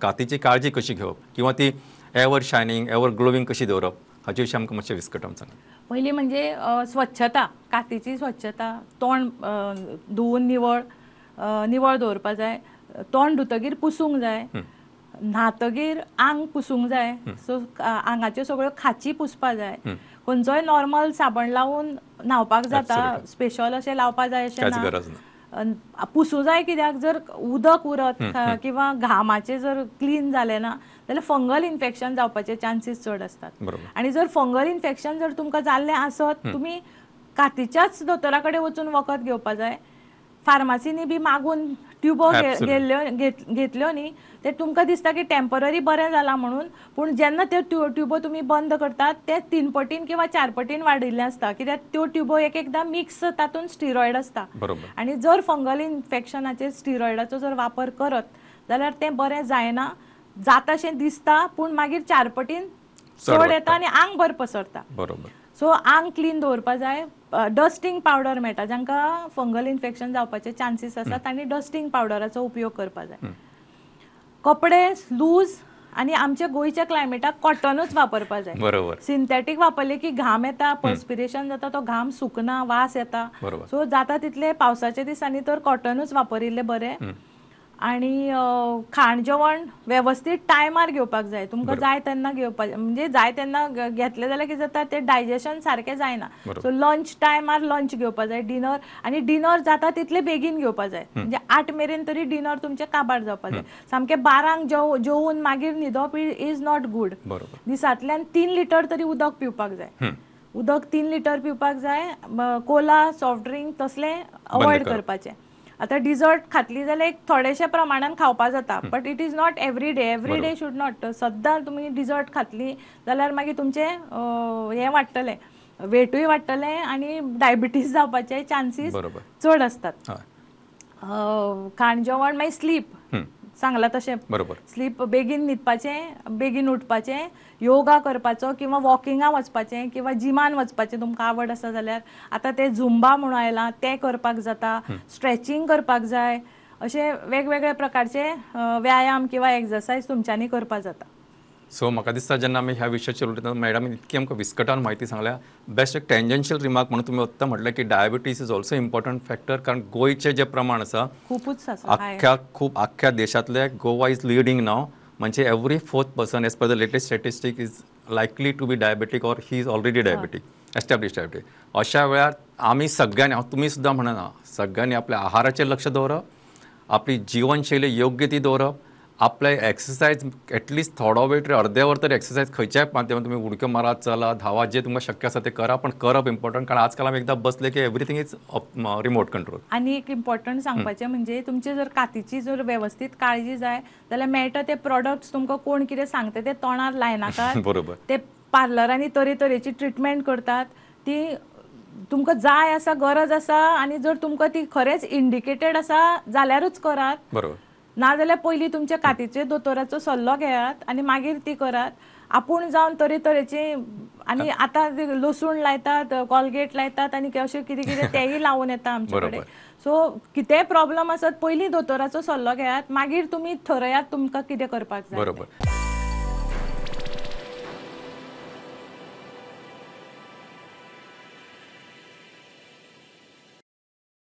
कातीची काळजी कशी घेवप किंवा ती एवर शायनिंग एवर ग्लोविंग कशी दवरप हाचे विशीं आमकां मातशें विस्कटावन सांगा. पयलीं म्हणजे स्वच्छता, कातीची स्वच्छता, तोंड धुवून निवळ निवळ दवरपा जाय, तोंड धुतगीर पुसूंक जाय, न्हातगीर आंग पुसूंक जाय, सो आंगाच्यो सगळ्यो खाची पुसपा जाय. खंयचोय नॉर्मल साबण लावन न्हांवपाक जाता, स्पेशल अशें लावपा जाय अशें ना. पुसूं जाय कित्याक जर उदक उरत किंवा घामाचें जर क्लीन जालें ना जाल्यार फंगल इन्फेक्शन जावपाचे चान्सीस चड आसतात. आनी जर फंगल इन्फेक्शन जर तुमकां जाल्लें आसत तुमी कातीच्याच दोतोरा कडेन वचून वखद घेवपा जाय. फार्मासीनी बी मागून ट्युबो घेतल्यो न्ही ते तुमकां दिसता की टेम्पररी बरें जालां म्हणून, पूण जेन्ना त्यो ट्युबो तुमी बंद करतात ते 3 पटीन किंवा 4 पटीन वाडिल्लें आसता, कित्याक त्यो ट्युबो एक एकदां मिक्स तातूंत स्टिरॉयड आसता. आनी जर फंगल इन्फेक्शनाचेर स्टिरॉयडाचो जर वापर करत जाल्यार तें बरें जायना, जाताशें दिसता पूण मागीर 4 पटीन चड येता आनी आंग भर पसरता. बरोबर. सो आंग क्लीन दवरपा जाय. डस्टिंग पावडर मेळटा, जांकां फंगल इन्फेक्शन जावपाचे चान्सीस आसा तांणी डस्टिंग पावडराचो उपयोग करपा जाय. कपडे लूज आनी आमच्या गोंयच्या क्लायमेटाक कॉटनूच वापरपा जाय. बरोबर. सिंथेटीक वापरले की घाम येता, पर्स्पिरेशन जाता, तो घाम सुकना, वास येता. सो जाता तितले पावसाच्या दिसांनी तर कॉटनूच वापरिल्ले बरें. आनी खाण जेवण वेवस्थीत टायमार घेवपाक जाय. तुमकां जाय तेन्ना घेवपाक, म्हणजे जाय तेन्ना घेतलें जाल्यार कितें जाता तें डायजेशन सारकें जायना. सो लंच टायमार लंच घेवपाक जाय, डिनर, आनी डिनर जाता तितले बेगीन घेवपाक जाय, म्हणजे 8 मेरेन तरी डिनर तुमचें काबार जावपाक जाय. सामकें 12 जेवून मागीर न्हिदप is not good. दिसांतल्यान 3 लिटर तरी उदक पिवपाक जाय. उदक 3 लिटर पिवपाक जाय. कोला, सॉफ्ट ड्रिंक तसलें अवॉयड करपाचें. आतां डिजर्ट खातली जाल्यार एक थोडेशे प्रमाणान खावपा जाता, but it is not every day, every day should not. सद्दां तुमी डिजर्ट खातली जाल्यार मागीर तुमचें हें वाडटलें, वेटूय वाडटलें आनी डायबिटीज जावपाचे चान्सीस चड आसतात. खाण जेवण, मागीर स्लीप सांगलां तशें, स्लीप बेगीन न्हिदपाचें, बेगीन उठपाचें, योगा करपाचो किंवा वॉकिंगा वचपाचें किंवा जिमान वचपाचें तुमकां आवड आसा जाल्यार. आतां ते झुंबा म्हणून आयलां तें करपाक जाता, स्ट्रेचिंग करपाक जाय, अशे वेगवेगळे प्रकारचे व्यायाम किंवा एक्सरसायज तुमच्यांनी करपाक जाता. सो म्हाका दिसता जेन्ना आमी ह्या विशयाचेर उलयतना मॅडम इतकी आमकां विस्कटान म्हायती सांगल्या. बेस्ट एक टेंजन्शियल रिमार्क म्हणून तुमी आत्तां म्हटलें की diabetes is also important factor, कारण गोंयचें जें प्रमाण आसा खुबूच आसा, आख्ख्या खूब आख्ख्या देशांतले गोवा is leading नाव, म्हणजे every 4th person as per the latest statistic is likely to be diabetic or he is already diabetic, establish diabetic. अशा वेळार आमी सगळ्यांनी, हांव तुमी सुद्दां म्हणना, सगळ्यांनी आपल्या आहाराचेर लक्ष दवरप, आपली जिवनशैली योग्य ती दवरप, आपले एक्सरसायज एटलिस्ट थोडो वेळ तरी अर्दे वर तरी एक्सरसायज खंयच्याय माध्यमांत तुमी उडक्यो मारात, चला, धावा, जे तुमकां शक्य आसा तें करा, पण करप इम्पॉर्टंट, कारण आजकाल आमी एकदां बसले की एवरीथींग is remote control. आनी एक इम्पॉर्टंट सांगपाचें म्हणजे तुमची जर कातीची जर वेवस्थीत काळजी जाय जाल्यार मेळटा ते प्रोडक्ट्स तुमकां कोण कितें सांगता ते तोंडार लायनाकात. बरोबर. ते पार्लरांनी तरेतरेची ट्रिटमेंट करतात, ती तुमकां जाय आसा, गरज आसा, आनी जर तुमकां ती खरेंच इंडिकेटेड आसा जाल्यारूच करात. बरोबर. नाजाल्यार पयलीं तुमच्या कातीचे दोतोराचो सल्लो घेयात आनी मागीर ती करात. आपूण जावन तरेतरेची, आनी आतां लसूण लायतात, कॉलगेट लायतात आनी अशें कितें कितें तेंय लावन येता आमचे कडेन. सो कितेंय प्रॉब्लम आसत पयलीं दोतोराचो सल्लो घेयात, मागीर तुमी थरयात तुमकां कितें करपाक जाय. बरोबर.